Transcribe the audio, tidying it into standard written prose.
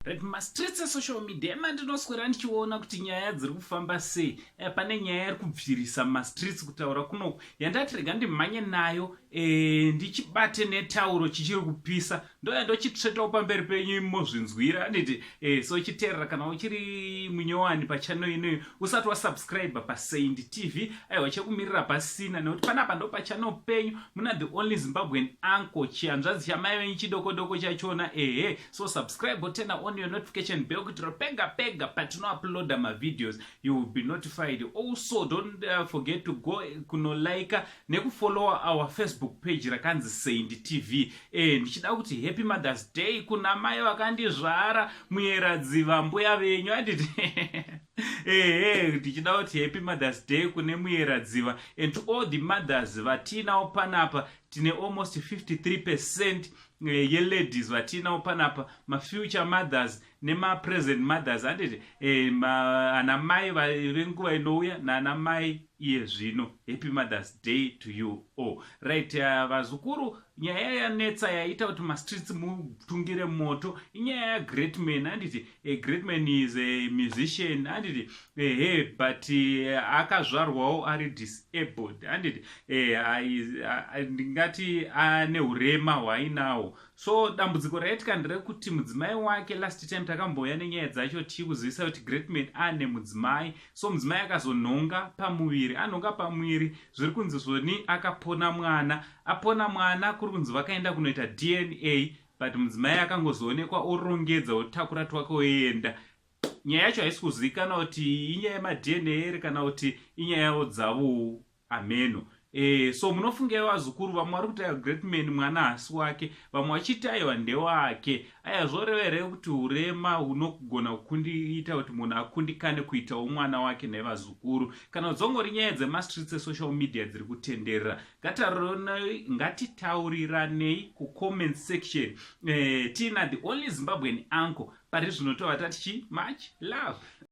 Right, mastreets esocial media emandinoswera ndichiona kuti nyaya dziri kufamba sei. Pane nyaya iri kubvirisa mastreets kutaura kunoku yandati rega ndimhanye nayo, ndichibate netauro chichiri kupisa, ndoya ndochitsvetawo pamberi penyu mozvinzwira, anditi? So chiteerera kana uchiri munyowani pachannel inoyo, usati wasubscribe paSaint TV, aiwa, chekumirira pasina, nekuti panapa ndo pachannel penyu muna the only Zimbabwean uncle, chihanzvadzi chamai venyu chidokodoko chachona. Ehe, so subscribe, turn on your notification bell kuitira pega pega patinouploada mavideos you will be notified. Also, don't forget to go kunolika nekufollowa our Facebook page rakanzi Saint TV. Ndichida kuti happy Mother's Day kuna mai vakandizvara, muyeradziva mbuya venyu, anditi? Ehe, ndichida kuti happy Mother's Day kune muyeradziva and to all the mothers vatinawo panapa. Tine almost 53% yeladies vatinawo panapa, mafuture mothers nemapresent mothers, handiti? Ana mai venguva inouya naana mai iye zvino, happy Mother's Day to you all. Right, vazukuru, nyaya yanetsa yaita kuti mastreets mutungire moto inyaya yaGreatman, handiti? Greatman is a musician, handiti? Ehe, but akazvarwawo ari disabled, handiti? Ndingati ane urema hwainawo. So dambudziko raitika nderekuti mudzimai wake, last time takambouya nenyaya dzacho tichikuzivisa kuti Greatman ane mudzimai. So mudzimai akazonhonga pamuviri, anhonga pamuviri, zviri kunzi zvoni akapona mwana. Apona mwana, kuri kunzi vakaenda kunoita DNA, but mudzimai akangozoonekwa orongedza, otakura twake, oenda. Nyaya yacho haisi kuzivikanwa kuti inyaya yemaDNA here kana kuti inyaya yavo dzavowo, ameno. So munofunga vazukuru, vamwe vari kuti aiwa, Greatman mwana hasi wake, vamwe vachiti aiwa, ndewake. Aya, zvoreva here kuti urema hunogona kukundiita kuti munhu akundikane kuitawo mwana wake nevazukuru, kana dzongori nyaya dzemastreets esocial media dziri kutenderera? Ngatitauriranei kucomment section. Tiina the only Zimbabwean uncle pari zvino, tova tati chi much love.